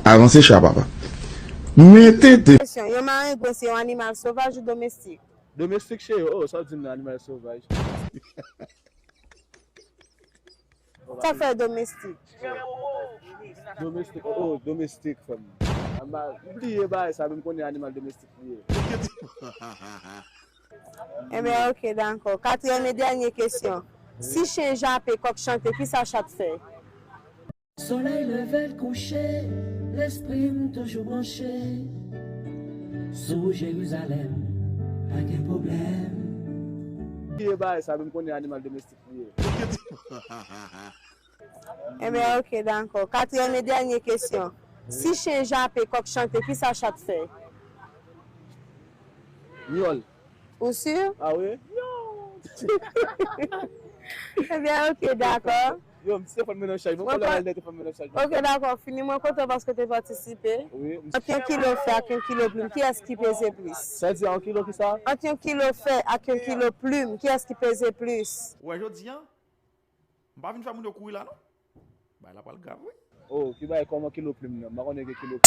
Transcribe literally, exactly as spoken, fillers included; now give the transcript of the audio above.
Avanse cha papa. Men tenten. Kesyon, yon marengwen se yon animal sovaj ou domestik? Domestik cheri, oh, sa w di m nan animal sovaj. Sa fè domestik? Domestik, oh, domestik fè m. Anba, m bliye bagay sa, men m konnen animal domestik li ye. Ebyen, ok, dakò. Katriyèm e dènye kesyon. Si chen jape, kòk chante, kisa chat fè? Solèy leve l kouche, lespri m toujou branche sou Jerizalèm, pa gen pwoblèm. Bliye bagay sa, men m konnen animal domestik li ye. Ebyen, ok, dakò. Katriyèm e dènye kesyon. Si chen jape, kòk chante, kisa chat fè? Myòl. Ou si? Ah wi? Ebyen, ok, dakò. Yo, m telefòn mwen nan chaj. Mwen Mwen konn pa- al nèt telefòn mwen nan chaj. Ok, dakò, fini. Mwen kontan paske te patisipe. Wi, m- Ant yon kilo fè ak yon kilo plim, kiyès ki peze plis? Sa di an kilo ki sa? Ant yon kilo fè ak yon kilo plim, kiyès ki peze plis? Ou wè jodi an, m pa vin fè moun yo kouri la non. Bay la pral grav wi. Oh, ki bay kòman kilo plim nan? M pa konnen gen kilo.